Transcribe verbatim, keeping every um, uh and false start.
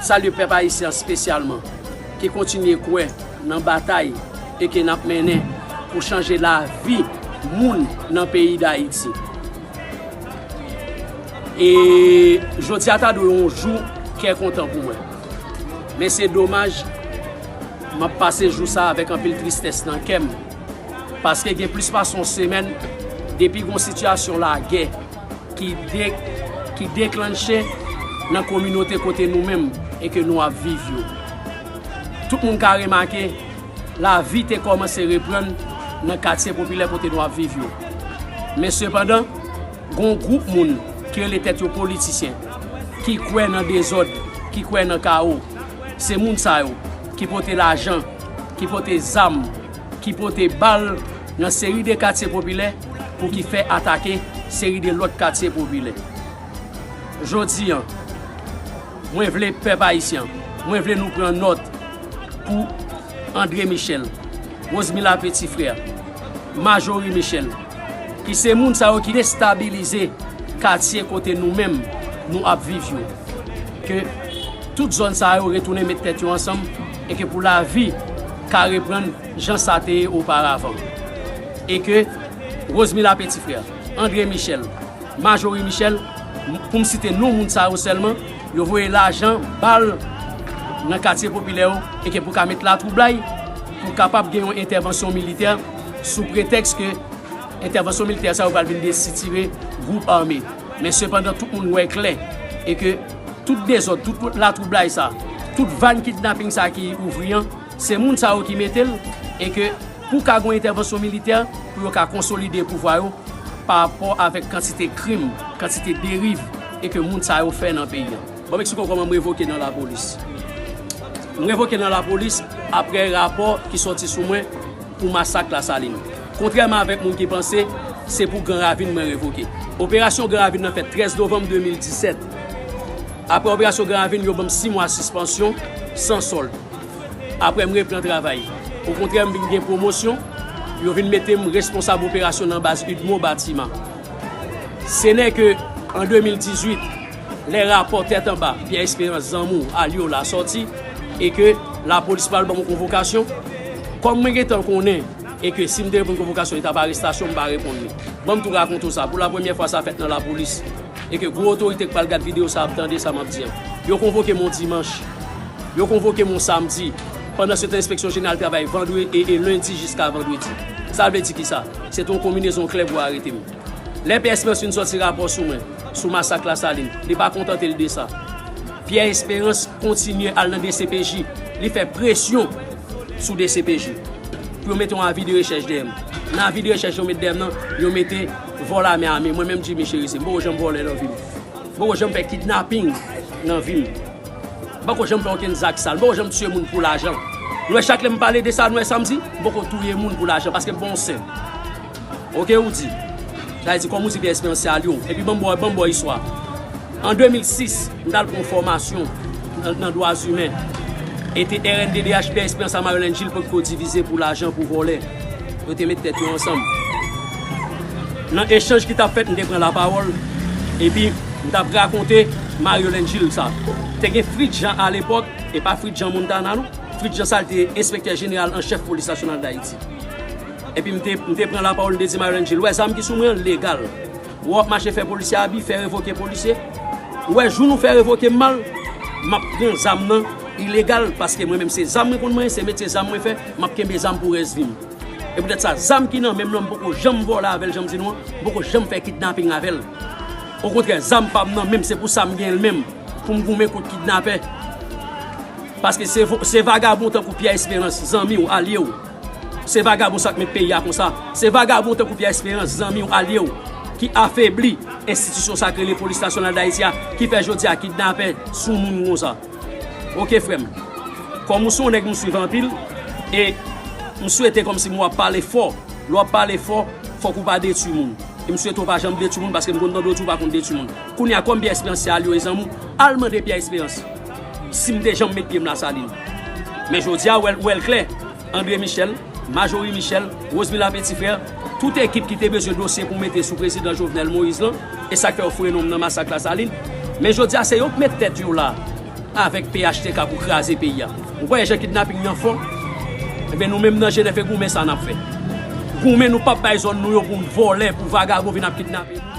Salye pèp ayisyen an espesyalman, ki kontinye kwè nan batay e ke n ap mennen pou chanje lavi moun nan peyi Dayiti. E jodi a ta dwe yon jou kè kontan pou mwen. Men se domaj, m ap pase jou sa avèk anpil tristès nan kè m. Paske gen plis pase yon semèn depi gon sitiyasyon lagè ki de, ki deklanche nan kominote kote nou menm e ke nou ap viv yo. Tout moun ka remake, lavi te kòmanse reprann nan katye popilè kote nou ap viv yo. Men sepandan, gon gwoup moun ki rele tèt yo politisyen, ki kwè nan dezòd, ki kwè nan kawo. Se moun sa yo ki pote lajan, ki pote zam, ki pote bal nan seri de katye popilè pou ki fè atake seri de lòt katye popilè. Jodi a, mwen vle pèp ayisyen, mwen vle nou pran nòt pou André Michel, Rosemila Petit Frère, Majorie Michel, ki se moun sa yo ki destabilize katye kote nou menm nou ap viv yo. Ke tout zòn sa yo retounen met tèt yo ansanm e ke pou lavi ka reprann jan sa te ye oparavan. E ke Rosemila Petit Frère, André Michel, Majorie Michel, m-, pou m site non moun sa yo sèlman, yo voye lajan, bal nan katye popilè yo e ke pou ka met latwoublay, pou kapab gen yon entèvansyon militè sou pretèks ke entèvansyon militè sa yo pral vin desitire gwoup ame. Men sepandan, tout moun wè klè e ke tout dezòd, tout latwoublay sa, tout van kidnaping sa ki ouvri an, se moun sa yo ki mete l e ke pou ka gon entèvansyon militè, pou yo ka konsolide pouvwa yo pa rapò avèk kantite krim, kantite deriv e ke moun sa yo fè nan peyi an. Bon, m eksplike w kòman m revoke nan lapolis. M revoke nan lapolis apre rapò ki sòti sou mwen pou masak Lasalin. Kontrèman avèk moun ki panse se pou Gran Ravin mwen revoke. Operasyon Gran Ravin nan fèt trèz novanm de mil disèt. Apre operasyon Gran Ravin, yo ban m sis mwa sispansyon san sòld. Apre, m repran travay. Okontrè, m vin gen pwomosyon. Yo vin mete m responsab operasyon nan baz UDMO Batima. Se nè ke an de mil dizuit, lè rapò tèt anba Pierre Espérance, zanmi w, alye w la, sòti e ke lapolis pral ban m yon konvokasyon, kòm mwen gentan konnen e ke si m te reponn konvokasyon, li t ap arestasyon, m pa reponn li. Ban m tou rakonte w sa. Pou la premyè fwa sa fèt nan lapolis e ke gwo otorite k pral gad videyo sa ap tande sa m ap di an. Yo konvoke m yon dimanch. Yo konvoke m yon samdi. Pandansetan, Enspeksyon Jeneral Travay vandredi e, e lendi jiska vandredi. Sa vle di kisa? Se te yon konbinezon klè pou arete m. Lè Pierre Espérance fin sòti rapò sou mwen, sou masak Lasalin, li pa kontante l de sa. Pierre Espérance kontinye al nan D C P J, li fè presyon sou D C P J pou yo mete yon avi de rechèch dèyè m. Nan avi de rechèch yo met dèyè m nan, yo mete vòl ame ame. Mwen menm, Jimmy Chérizier, m poko janm vòlè nan vi m. M poko janm fè kidnaping nan vi m. M poko janm fè okenn zak sal. M poko janm tiye moun pou lajan. Nou wè, chak lè m pale de sa, nou wè sa m di, m poko touye moun pou lajan paske m pa yon sen. Oke, ou di. Sa vle di, kòm ou di, Pierre Espérance se alye w. Epi ban m ba w, ban m ba w istwa. An de mil sis, m t al pran yon fòmasyon nan, nan dwa imen. E te R N D D H, Pierre Espérance a Maryland Gilles potko divize pou lajan, pou vòlè. Yo te met tèt yo ansanm. Nan echanj ki t ap fèt, m te pran lapawòl. Epi, m t ap rakonte Maryland Gilles sa. Te gen Fritz Jean alepòk, e pa Fritz Jean Montana, non. Fritz Jean sa, li te enspektè jeneral an chèf Polis Nasyonal Dayiti. Epi m te, m te pran lapawòl, m te di Maryland Gilles, ou wè zam ki sou mwen an legal. Ou w ap mache fè polisye abi, fè revoke polisye. Ou wè jou nou fè revoke m mal, m ap pran zam nan ilegal, paske mwen menm se zam mwen konn manyen, se metye zam mwen fè, m ap kenbe zam pou rès vi m. E poutèt sa, zam ki nan men m lan, m poko janm vòlè avè l, jan m di nou an, m poko janm fè kidnaping avè l. Okontrè, zam pa m nan men m, se pou sa m gen l menm, pou m goumen kont kidnapè. Paske se vo-, se vagabon tankou Pierre Espérance, zanmi w, alye w. Se vagabon sa k met peyi a konsa. Se vagabon tankou Pierre Espérance, zanmi w, alye w, ki afebli enstitisyon sa k rele Polis Nasyonal Dayiti a, ki fè jodi a kidnapè sou moun konsa. Oke, frè m. Kòm ou se yon nèg m swiv anpil, e m swete kòmsi m w ap pale fò. Lè w ap pale fò, fòk ou pa detwi moun. E m swete w pa janm detwi moun, paske m konn tande w di w pa konn detwi moun. Kounye a, kòm Pierre Espérance se alye w e zanmi w, al mande Pierre Espérance si m te janm met pye m Lasalin. Men jodi a, w wè l, w wè l klè. André Michel, Majorie Michel, Rosemila Petit Frère, tout ekip ki te bezwen dosye pou mete sou prezidan Jovenel Moïse lan, e sa k fè yo foure non m nan masak Lasalin. Men jodi a, se yo k met tèt yo la. avèk P H T K pou kraze peyi a. Ou kwè jan kidnaping nan fò? Ebyen, nou menm nan Jenèf e goumen sa n ap fè. Goumen, nou p ap bay zòn nou yo pou vòlè, pou vagabon vin ap kidnape nou.